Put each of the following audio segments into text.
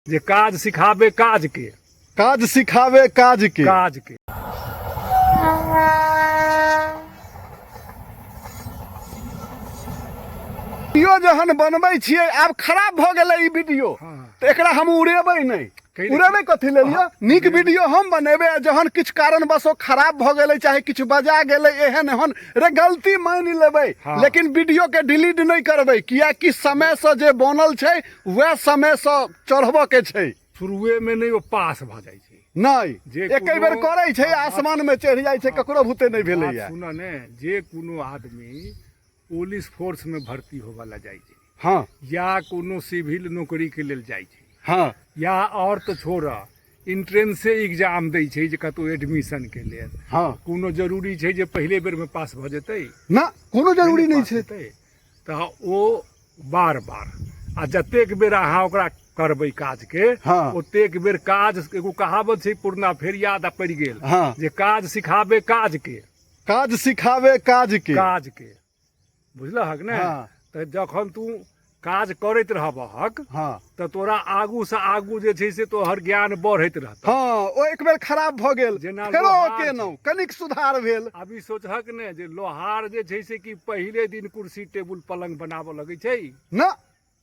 जे काज सिखाबे काज के। काज सिखाबे काज के। काज के। वीडियो जहन बनबै छियै, आब खराब भऽ गेलै ई वीडियो। तऽ एकरा हम उड़ेबै नहि। उड़ेबै कथी लेल यौ? नीक वीडियो हम बनेबै, आ जहन किछु कारणवश ओ खराब भऽ गेलै, चाहे किछु बजा गेलै, एहन एहन रे गलती मानि लेबै। लेकिन वीडियो के डिलीट नहि करबै, किएकि समयसँ जे बनल छै वएह समयसँ चढ़बऽ के छै। शुरुए में नहि ओ पास भऽ जाइ छै। नहि जे एके बेर करै छै, आसमान में चढ़ि जाइ छै, ककरो भूते नहि भेलैया। सुनऽ ने, जे कोनो आदमी पुलिस फोर्स में भर्ती होबऽ ला जाइ छै, या कोनो सिविल नौकरी के लेल जाइ छै, या और तऽ छोड़, इंट्रेंसे एग्जाम दै छै जे कतौ एडमिशन के लेल, कोनो जरूरी छै जे पहिले बेर में पास भऽ जेतै? ना, कोनो जरूरी नहि छै। तऽ ओ बार बार आ जतेक बेर अहाँ ओकरा करबै काज के, ओतेक बेर काज, एगो कहावत छै पुरना, फेर याद पड़ि गेल, जे काज सिखाबे काज के। काज सिखाबे काज के। काज के, बुझलहक ने? तऽ जखन तू काज करैत रहबहक, तऽ तोरा आगू से आगू जे छै से तोहर ज्ञान बढ़ैत रहतौ। हँ, ओ एक बेर खराब भऽ गेल, जेना फेरो लोहार केलहुँ, छै। कनिक सुधार भेल। आब ई सोचहक ने जे लोहार जे छै से कि पहिले दिन कुर्सी टेबुल पलंग बनाबऽ लगै छै? ना।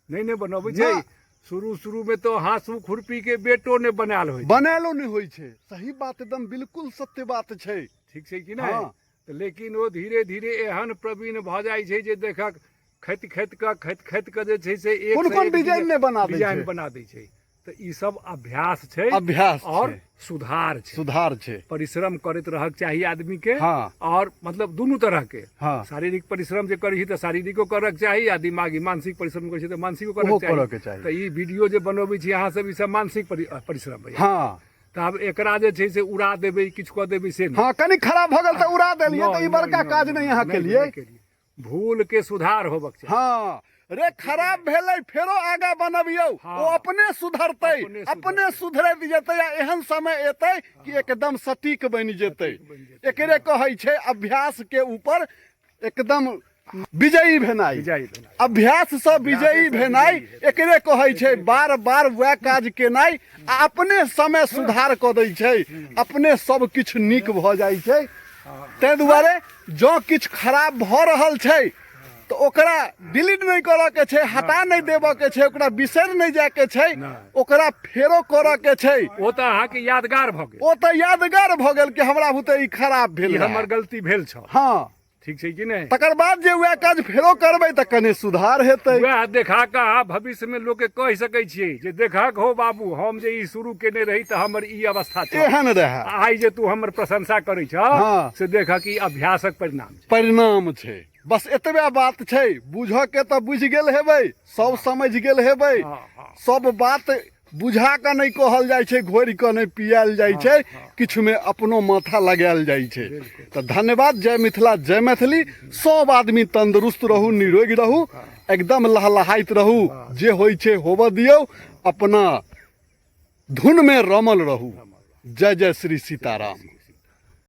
नहि ने बनबै छै। ना। शुरू शुरू मे तऽ हाँसू खुरपी के बेटो नहि बनायल होइ छै। बनायलो नहि होइ छै। सही बात, एकदम बिल्कुल सत्य बात छै। ठीक छै कि नहि? हँ। तऽ लेकिन ओ धीरे धीरे एहन प्रवीण भऽ जाइ छै जे देखक खैत खैत कऽ खैत खैत कऽ जे छै से एक कोन सँ कोन एक डिजाइन नहि बना दै डिजाइन छै। बना दै छै। तऽ ई सब अभ्यास छै। अभ्यास और छै। सुधार छै। सुधार छै। परिश्रम करैत रहक चाही आदमी के। और मतलब दुनू तरह के, शारीरिक परिश्रम जे करै छी तऽ शारीरिको करक चाही, आ दिमागी मानसिक परिश्रम करै छी तऽ मानसिको ओहो करक चाही। करऽके चाही। तऽ ई वीडियो जे बनबै छी अहाँ सब, ई सब मानसिक परिश्रम होइया। तऽ आब एकरा जे छै से उड़ा देबै, किछु कऽ देबै से नहि। हँ, कनि खराब भऽ गेल तऽ उड़ा देलियै, तऽ ई नहि, बड़का नहि, काज नहि, नहि अहाँ नहि, केलियै। नहि केलियै। भूल के सुधार होबक चाही। हँ रे, खराब भेलै फेरो आगा बनबियौ, ओ अपने सुधरतै। अपने सुधरतै। अपने सुधरैत जेतै, आ एहन समय एतै कि एकदम सटीक बनि जेतै। सटीक बनि जेतै। एकरे कहै छै अभ्यास के ऊपर एकदम विजयी भेनाइ। विजयी भेनाइ। अभ्यास से विजयी से भेनाइ विजयी हेतै। एकरे कहै छै। बार बार वएह काज केनाइ आ अपने समय सुधार कऽ दै छै, अपने सब किछु नीक भऽ जाइ छै। ताहि दुआरे जँ किछु खराब भऽ रहल छै तऽ ओकरा डिलीट नहि करऽ के छै, हटा नहि देबऽ के छै, ओकरा बिसरि नहि जाय के छै, नहि। ओकरा फेरो करऽ के छै। ओ तऽ अहाँके यादगार भऽ गेल। ओ तऽ यादगार भऽ गेल कि हमरा बुते ई खराब भेल ई रहए। हमर गलती भेल छल। ठीक छै कि नहि? तकर बाद जे वएह काज फेरो करबै तऽ कनि सुधार हेतै। वएह देखा कऽ अहाँ भविष्य मे लोकके कहि सकै छियै जे देखक हो बाबू, हम जे ई शुरू केने रही तऽ हमर ई अवस्था छल, एहन रहए। आइ जे तू हमर प्रशंसा करै छह, से देखक ई अभ्यासक परिणाम छै। परिणाम छै। बस एतबे बात छै। बुझऽ के तऽ बुझि गेल हेबै सब, समझि गेल हेबै। सब बात बुझा कऽ नहि कहल जाइ छै, घोरि कऽ नहि पियायल जाइ छै, किछुमे अपनो माथा लगायल जाइ छै। तऽ धन्यवाद। जय मिथिला, जय मैथिली। सब आदमी तंदुरुस्त रहू, निरोगी रहू, एकदम लहलहाइत रहू। जे होइ छै होबऽ दियौ, अपना धुनमे रमल रहू। जय जय श्री सीताराम।